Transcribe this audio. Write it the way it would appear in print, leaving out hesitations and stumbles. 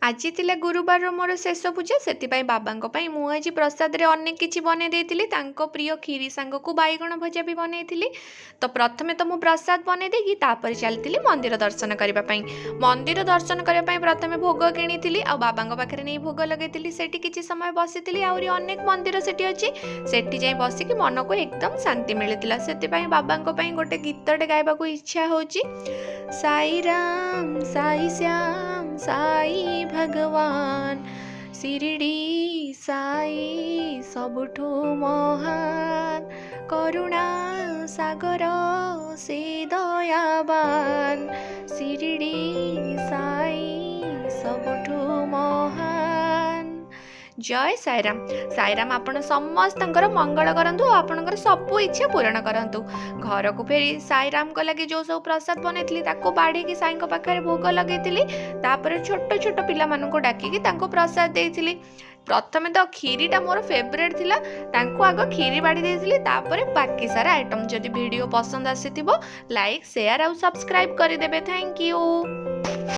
ଆଜି ଥିଲା ଗୁରୁବାରର ମୋର ଶେଷ ପୂଜା। ସେଥିପାଇଁ ବାବାଙ୍କ ପାଇଁ ମୁଁ ଆଜି ପ୍ରସାଦରେ ଅନେକ କିଛି ବନେଇ ଦେଇଥିଲି। ତାଙ୍କ ପ୍ରିୟ କ୍ଷୀରି ସାଙ୍ଗକୁ ବାଇଗଣ ଭଜା ବି ବନେଇଥିଲି। ତ ପ୍ରଥମେ ତ ମୁଁ ପ୍ରସାଦ ବନେଇ ଦେଇକି ତାପରେ ଚାଲିଥିଲି ମନ୍ଦିର ଦର୍ଶନ କରିବା ପାଇଁ। ମନ୍ଦିର ଦର୍ଶନ କରିବା ପାଇଁ ପ୍ରଥମେ ଭୋଗ କିଣିଥିଲି ଆଉ ବାବାଙ୍କ ପାଖରେ ନେଇ ଭୋଗ ଲଗେଇଥିଲି। ସେଠି କିଛି ସମୟ ବସିଥିଲି। ଆହୁରି ଅନେକ ମନ୍ଦିର ସେଠି ଅଛି, ସେଠି ଯାଇ ବସିକି ମନକୁ ଏକଦମ ଶାନ୍ତି ମିଳିଥିଲା। ସେଥିପାଇଁ ବାବାଙ୍କ ପାଇଁ ଗୋଟେ ଗୀତଟେ ଗାଇବାକୁ ଇଚ୍ଛା ହେଉଛି। ସାଇ ରାମ ସାଇ ଶ୍ୟାମ ସାଇ ଭଗବାନ, ଶିରିଡ଼ି ସାଇ ସବୁଠୁ ମହାନ, କରୁଣା ସାଗର ସେ ଦୟାବାନ, ଶିରିଡ଼ି ସାଇ ସବୁଠୁ ମହାନ। ଜୟ ସାଇରାମ। ସାଇରାମ ଆପଣ ସମସ୍ତଙ୍କର ମଙ୍ଗଳ କରନ୍ତୁ ଆଉ ଆପଣଙ୍କର ସବୁ ଇଚ୍ଛା ପୂରଣ କରନ୍ତୁ। ଘରକୁ ଫେରି ସାଇରାମଙ୍କ ଲାଗି ଯେଉଁ ସବୁ ପ୍ରସାଦ ବନେଇଥିଲି, ତାକୁ ବାଢ଼ିକି ସାଇଙ୍କ ପାଖରେ ଭୋଗ ଲଗେଇଥିଲି। ତାପରେ ଛୋଟ ଛୋଟ ପିଲାମାନଙ୍କୁ ଡାକିକି ତାଙ୍କୁ ପ୍ରସାଦ ଦେଇଥିଲି। ପ୍ରଥମେ ତ କ୍ଷୀରିଟା ମୋର ଫେଭରେଟ୍ ଥିଲା, ତାଙ୍କୁ ଆଗ କ୍ଷୀରି ବାଢ଼ି ଦେଇଥିଲି, ତାପରେ ବାକି ସାରା ଆଇଟମ୍। ଯଦି ଭିଡ଼ିଓ ପସନ୍ଦ ଆସିଥିବ, ଲାଇକ୍, ସେୟାର ଆଉ ସବସ୍କ୍ରାଇବ୍ କରିଦେବେ। Thank you.